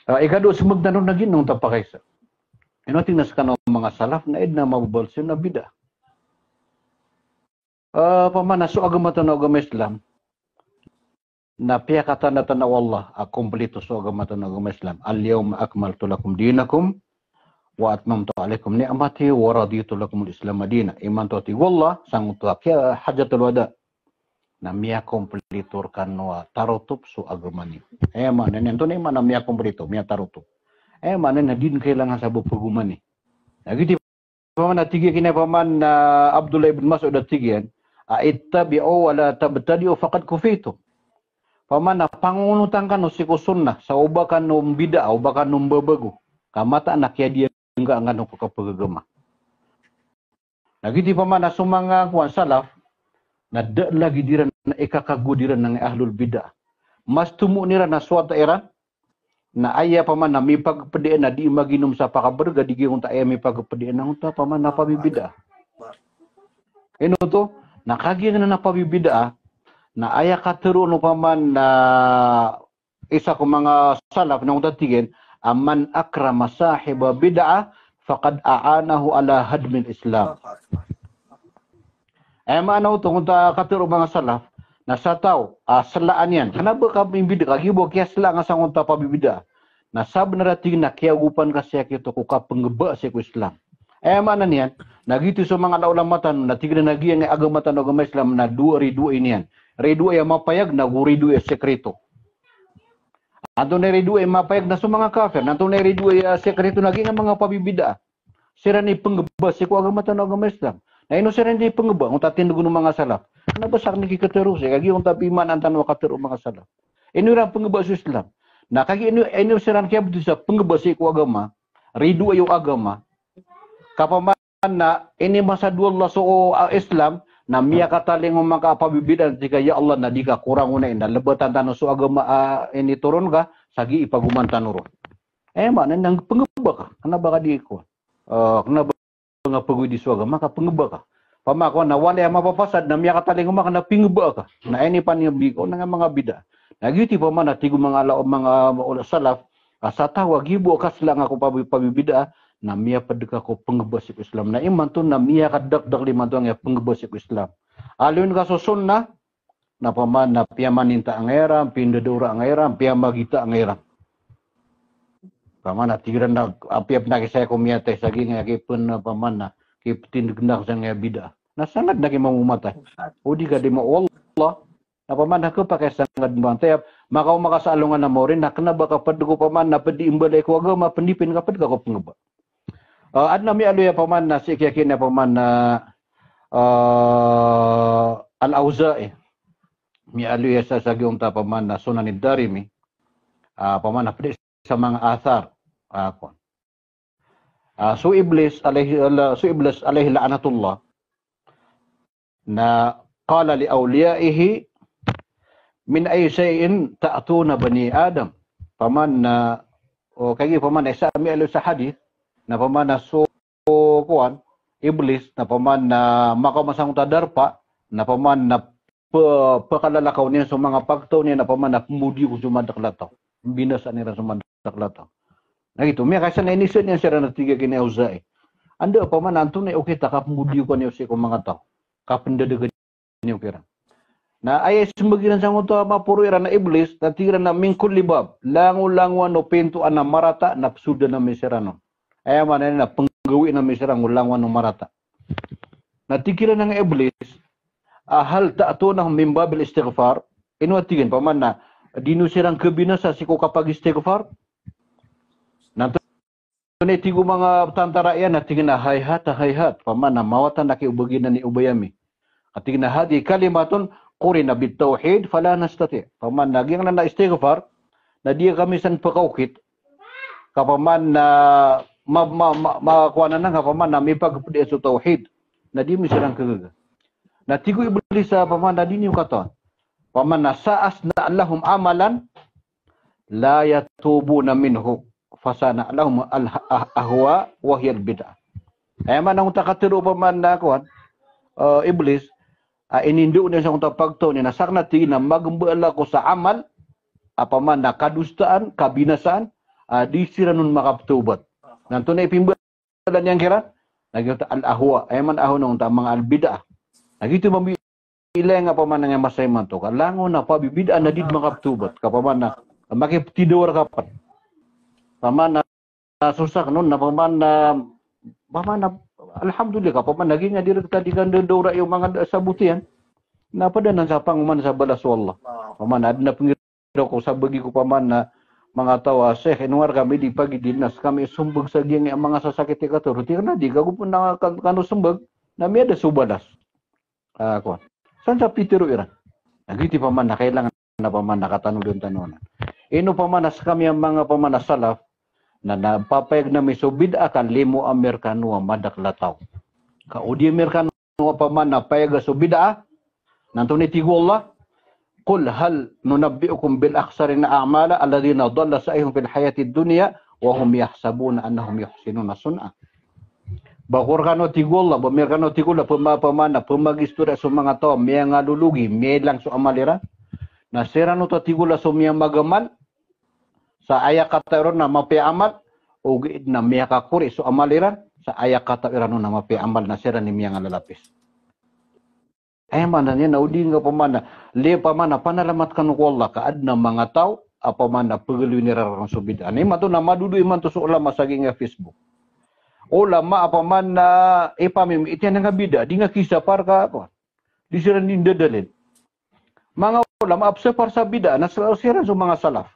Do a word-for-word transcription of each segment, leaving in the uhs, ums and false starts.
Ah, ikadowa, semeg tano na giya na onta pakaisa. Ino tig na sekano manga salaf na aya den a mababaloy sii na bid'ah. Ah, pamana so agama tano a agama Islam, na piyakatanda tano o Allah a komplito so agama tano a agama Islam. "Al-yawma akmaltu lakum dinakum wa atmamtu alaykum ni'mati wa raditu lakumul Islama dina." Imanto, tig o Allah, sangkoto a kiya hajjatul wada, na miyakomplito rekano a tarotop so agama niyo. Aya maana niyan, antonaa i maana miyakomplito, miyatarotop? Aya maana niyan na di den kailangan sa bo pegomani. Na giyoto i pamana tig iyan a, pamana Abdullah ibn Mas'ud a tig iyan a, "Ittabi'u wa la tabtadi'u faqad kufitum." Pamana pangonotan kano sii ko sunnah, sa o ba kano mbid'ah, o ba kano mbabago, ka mataan a kiyadiyan ka angkano ko kapagagama. Na giyoto i pamana so manga kowan salaf, na da lagid iran na ikakagowad iran angkai a ahlul bid'ah. Mas tomo iran a sowata iran, na aya pamana mipagpedaan a di maginom sa pakabereg a di giya onta aya mipagpedaan a onta pamana pabibid'ah. Ino oto, na kagiya na pabibid'ah, na aya katero o pamana isa ko manga salaf na onta tig iyan a, "Man akrama sahiba bid'ah, faqad a'anahu ala hadmil Islam." Aya maana oto, onta katero o manga salaf, na sa taw a selaan iyan, kena ba ka mimbid'ah, kagiya bo kiyaselaan ka sangkoto a pabibid'ah, na sabenar a tig iyan na kiyaogopan ka sii ko kapengeba sii ko Islam. Aya maana niyan, na giyoto so manga ulama tano, na tig iran a giyangkai a agama tano a agama Islam, na dowa, ridoay niyan. Ridoay a mapayag, nago ridoay a sekreto. Antonaa i ridoay a mapayag na so manga kafir, na antonaa i ridoay a sekreto na giyangkai a manga pabibid'ah. Siran i pengeba sii ko agama tano a agama Islam. Na ino siran i pengeba, onta tindeg o manga salaf. Kena ba saken i kikatero sii, kagiya onta pimanaan tano a katero o manga salaf. Ino iran pengeba so Islam. Na kagiya ino, ino siran kiyabetowan sa pengeba sii ko agama, ridoay o agama. Ka pamana inimasad o Allah so, ah, Islam, na miyakatalingoma ka a pabibid'ah, na tig ka, "Ya Allah, na di ka ko rangonai, na lebatan tano so agama, ah, initoron ka, sa gii pagoman tano ron." Aya maana niyan na pengeba ka, kena ba ka di ko. Ah, kena ba nga pegowidi so agama ka pengeba ka. Pamana kowan na walay a mapapasad na miyakatalingoma ka na pengeba ka. Na aya niyan panimbiko na nga manga bid'ah. Na giyoto i pamana tig o manga ala-, manga ula-, salaf, a sa taw a giya bo a kaselaan ka ko pabi-, pabibid'ah, na miyaped ka ko pengeba sii ko Islam. Na imanto na miyakadakdakl imanto angkai a pengeba sii ko Islam. Aloyn ka so sunnah, na pamana piyamaninta angkai ran, pindodora angkai ran, piyamagita angkai ran. Pamana tig iran na apiya pen a kisaya ko miyatay sa giyangkai a kipen, pamana kipetindeg na sangkai a bid'ah. Na sangad na kimamomatay. O di ka di ma o Allah. Na pamana kepakay sangad matay. Makaoma ka sa alongan a maori, na kena ba ka ped ko pamana ped i imbalay ko agama, pendipin ka ped ka ko pengeba. Ah, aden a miyaaloy a pamana sii kiya kina pamana, ah, Al-Awza'i. Miyaaloy sa, sa giyangkoto a pamana Sunan ad-Darimi. Ah, pamana ped sa manga athar. Ah, kowan. Ah, so Iblis alayhi, ala-, so Iblis alayhi la'natullah. Na qala li awliyaihi, "Min ayyi shay'in ta'tuna bani Adam?" Pamana, o, kagiya pamana isa a miyaaloy sa hadith, na pamana so, kowan, Iblis, na pamana makaoma sangkoto a darpa, na pamana pe-, pekalalakaw niyan so manga pagtaw niyan, na pamana pemodiyo ko so madakel a taw. Mbinasaan iran so madakel a taw. Na giyoto, miyakaisa na inisa niyan siran a tig iyan kina Awza'i. Anda pamana antonaa i okit a kapemodiyo kaniyo sii ko manga taw. Kapendadagan iyo kiran. Na aya isembag iran sangkoto a maporo iran a Iblis, na tig iran a min kulli bab, langolangowan o pinto a na marata na pesodan ami siran on. Aya maana niyan na penggawii ami siran ko langowan o marata. Na tig iran angkai a Iblis, a hal ta'tunahum min babil istighfar? Ino a tig iyan, pamana di niyo siran kebinasa sii ko kapag-istighfar? Na antonaa i tig o manga tantara iyan, na tig iyan a hayhat, hayhat. Pamana mawatan a kiobagi na ni obay ami. A tig iyan a hadhihi kalimatun qurina bit tawhid fala nastati'. Pamana giyangkanan a istighfar, na di kami san pekaokit. Ka pamana ma, ma, ma, ma, kowan anan ka pamana mipagped iyan so tawhid. Na di mi siran kegaga. Na tig o Iblis a pamana di niyo katawan. Pamana sa asna lahum amalan la yatubuna minhu, fasana lahum al-, ah-, ahwa wa hiyal bid'ah. Aya maana angkoto a katero pamana kowan, eh, Iblis, a inindao niyan sangkoto a pagtaw niyan, na saken a tig iyan a magembala ko sa amal, a pamana kadosaan, kabinasaan, a di siran on makapthawbat. Na antonaa i pimbalan iyan kiran? Na giyoto al-ahwa. Aya maana ahwa na onta manga al-bid'ah. Na giyoto mambi ilay nga pamana nga masa imanto ka langon a pabibid'ah na di makapthawbat. Ka pamana makiptidawar ka pn. Pamana sosak non na pamana, pamana, alhamdulillah ka pamana giya di rktadi kandadawra iyo manga da sabot iyan. Na pd anan sa pangoman sa balas o Allah. Pamana adn a pngiraw ko sabagi ko pamana manga taw a Sheikh, ino nga rkami di pagidi na skami sombag sa giyangkai a manga sasakit i katharo. Tig iran a di ka go pn na kan-, kano sombag na miyada so balas. Ah, kowan. San sa pitharo iran? Na giyoto pamana kailangan na pamana katanodn tano anan. Ino pamana skami a manga pamana salaf, na, na papayag ami so bid'ah ka limo ami rkano a madakl a taw. Ka o di ami rkano a pamana payaga so bid'ah, na antonaa i tig o Allah, "Qul hal nunabbi'ukum bil akhsarina a'mala alladhina dhalla sa'yuhum fil hayatid dunya wa hum yahsabuna annahum yuhsinuna sun'a." Ba ko rkano, tig o Allah, ba mi rkano, tig o Allah, pma-, pamana pmagistoriya so manga taw a miyangalologi, miyailang so amal iran. Na siran oto, tig o Allah, so miyamagamal sa aya kataw iran on a mapiya a amal, ogaid na miyakakori so amal iran sa aya kataw iran on a mapiya a amal, na siran i miyangalalapis. Aya maana niyan na o di nga pamana, le pamana panalamat kano ko Allah ka adn a manga taw a pamana pagaloyin iran rkano so bid'ah. Na imanto na madodo imanto so ulama sa giyangkai a Facebook. Ulama a pamana ipamimiti iyan nga bid'ah, di nga kisapar ka, apa, di siran di ndadalil. Manga ulama a psapar sa bid'ah na sa-, siran so manga salaf.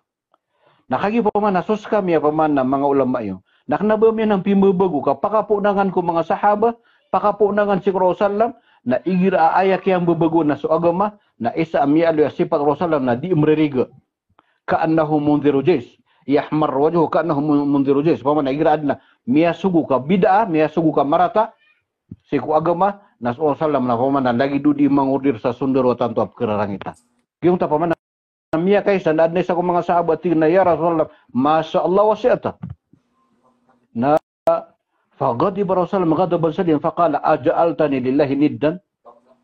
Na kagiya pamana so skami a pamana manga ulama iyo, na kna ba ami anan pimbabago ka pakapoon angka ko manga sahaba, pakapoon angka sii ko Rasul sallam, na igira a aya kiyambabagoan na so agama, na isa a miyaaloy a sipat o Rasul sallam na di mririga. Ka'annahu mundhiru jaysh, yahmarru wajhuhu ka'annahu mun-, mundhiru jaysh. Pamana igira adn a miyasogo ka bid'ah, miyasogo ka marata sii ko agama, na so Rasul sallam na pamana lagid o di mangorder sa sondaro a tanto a pkhararangitan. Giyangkoto pamana miyakaisa na adn a isa ko manga sahaba a tig iyan a, "Ya Rasulullah, masha Allah wa shi'ta." Na faghadiba Rasulullah ghadaban shadidan faqala, "Aja'altani lillahi niddan?"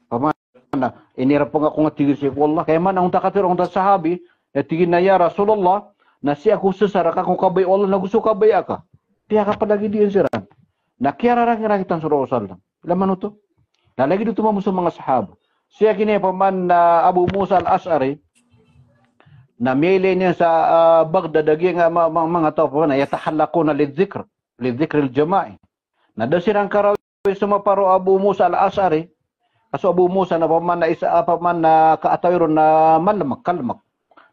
Pamana, inirapang ako nga, tig iyan, sii ko Allah. Ka aya maana onta katharo onta sahabi, na tig iyan a, "Ya Rasulullah, na sii ako sasar a ka ko kabaya o Allah nago so kabaya ka?" Piyakapalagidian siran. Na kiyararangirangitan so Rasulullah sallam. Ilay man oto. Na lagid oto mambo so manga sahaba. Sii kini pamana Abu Musa al-Ash'ari, na miyailay niyan sa, ah, Baghdad a giyangkai a ma-, ma-, manga taw pamana yatahallaquna lidh-dhikr, lidh-dhikril jama'i. Na da siran karawi so maparo Abu Musa al-Ash'ari. Ka so Abu Musa na pamana isa a pamana kaatawi ron na malmak, kalmak.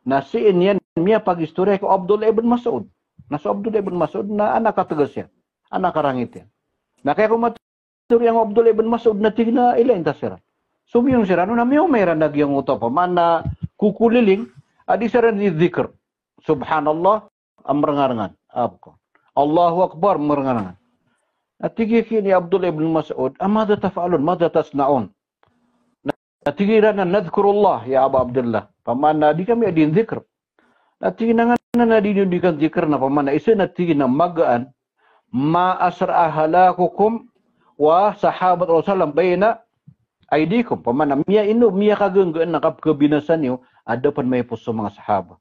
Na sii niyan miyapagistoriya ko Abdullah ibn Mas'ud. Na so Abdullah ibn Mas'ud na anak a tgas iyan, anak a rangit iyan. Na kaya ko mat- Tig iyan o Abdullah ibn Mas'ud na tig iyan a ilay ta siran. Somiyong siran on na miyaoma iran a giyangkoto pamana kokoliling a di siran di dhikr. Subhanallah, a mrngarngan. Apo ko, Allahu Akbar, mrngarngan. Na tig iyan kini Abdullah ibn Mas'ud, "A madha taf'alun, madha tasna'un?" Na tig iran a, "Nadhkurullah, ya Aba Abdullah." Pamana di kami a di ndhikr. Na tig iyan a nganan a di niyo di kan dhikr na pamana isa na tig iyan a magaan, "Ma asra'a halakukum wa sahabat Rasulullah bayna aydikum." Pamana miyaino, miyakaganggaan a kapkhabinasa niyo a da pn maipos so manga sahaba.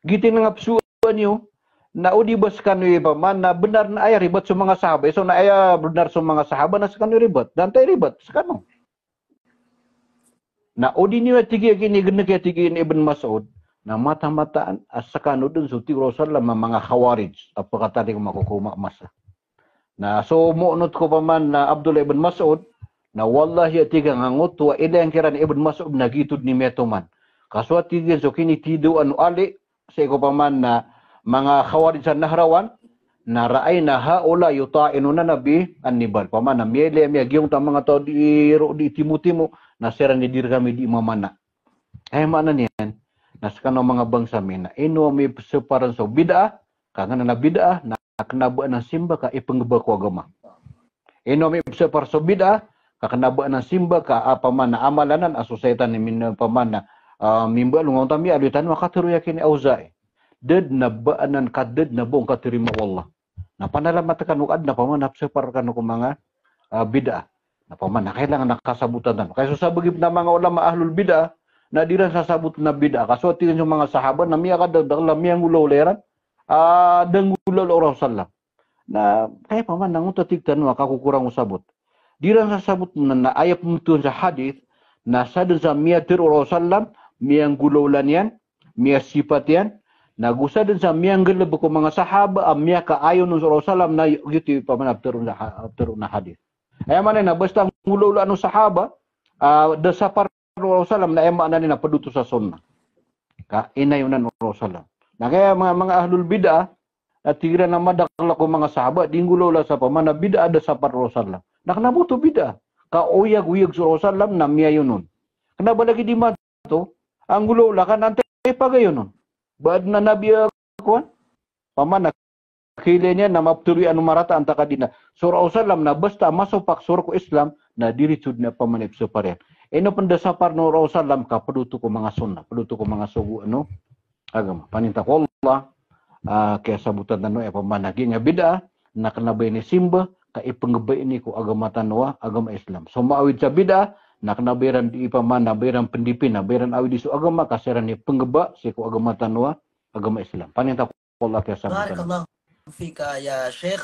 Giyoto i manga psowa niyo, na o di ba skano i pamana bnar na aya ribat so manga sahaba. Isa na aya bnar so manga sahaba na skano i ribat. Da antaa i ribat skano. Na o di niyo a tig iyan kini, gnk iyan, tig iyan i Ibn Mas'ud, na mataan-mataan a skano dn so tig o Rasulullah a manga Khawarij a pkatari ko mako ko ma-, masa. Na so moonot ko pamana Abdullah ibn Mas'ud, na wallahi a tig iyan a ngoto a ilay kiran i Ibn Mas'ud na giyoto dn i miyatoman. Ka so a tig iyan so kinitidawaan o Ali, sii ko pamana manga Khawarij sa Nahrawan, na ra'ayna ha'ula'i yuta'inuna an-nabiyya bin-nibal. Pamana miyailay ami a giyangkoto a manga taw a di ro di timotimo, na siran i di rkami di mamana. Aya maana niyan na skano manga bangsa mi na ino ami psapar so bid'ah, ka nganan a bid'ah na kna ba anan simba ka ipnggba ko agama. Ino ami psapar so bid'ah, ka kna ba anan simba ka a pamana amalan anan a so saitan i min-, pamana, ah, mimbaal o nga onta miyaaloy tano a katharo iyan kini Awza'i. Da dn a ba anan ka da dn a ba on katarima o Allah. Na panalamat kano ka adn a pamana psapar kano ko manga, ah, bid'ah. Na pamana kailangan a kasabotan tano. Kaya so sabagi pn a manga ulama ahlul bid'ah, na di ran sasabotn a bid'ah. Ka so a tig iyan so manga sahaba na miyakadakdakl a miyanggolawla iran ah, da nggolawla o Rasulullah. Na kay pamana ngoto a tig tano a kakokorang o sabot. Di ran sa sabot na, na aya pmbtowan sa hadith, na sadn sa miyatharo o Rasulullah, miyanggolawla niyan, miyasipat iyan, na go sadn sa miyanggalbk o manga sahaba a miyakaayon on so Rasulullah, na giyoto i pamana ptharoon sa ha-, ptharoon a hadith. Aya maana na basta nggolawlaan o sahaba, ah, da sapar o Rasulullah, na aya maana niyan na pd oto sa sunnah. Ka inayonan o Rasulullah. Na kay manga, manga ahlul bid'ah, na tig iran a madakl ko manga sahaba, di nggolawla sa pamana bid'ah da sapar o Rasulullah. Na kna ba oto bid'ah. Ka oyag-oyag so Rasulullah na miyayon on. Kna ba lagid i mato, a nggolawla ka na antaa i pagayon on. Ba adn a nabi a kowan? Pamana, kailay niyan na maptharo iyan o marata antaa ka di na. So Rasulullah na basta masopak so rk o Islam, na diritso dn a pamana i psapar iyan. Ino pn da sapar o Rasulullah ka pd oto ko manga sunnah, pd oto ko manga sogo, ano, agama. Paninta ko Allah, ah, kiyasabotan tano aya pamana giya bid'ah, na kna ba ini simba, ka ipnggba ini ko agama tano a agama Islam. So maawid sa bid'ah, na kna ba iran di pamana, ba iran pndipin, na ba iran awidi so agama, ka siran i pnggba sii ko agama tano a agama Islam. Paninta ko Allah, kiyasabotan tano. Barakallahu fika ya Sheikh.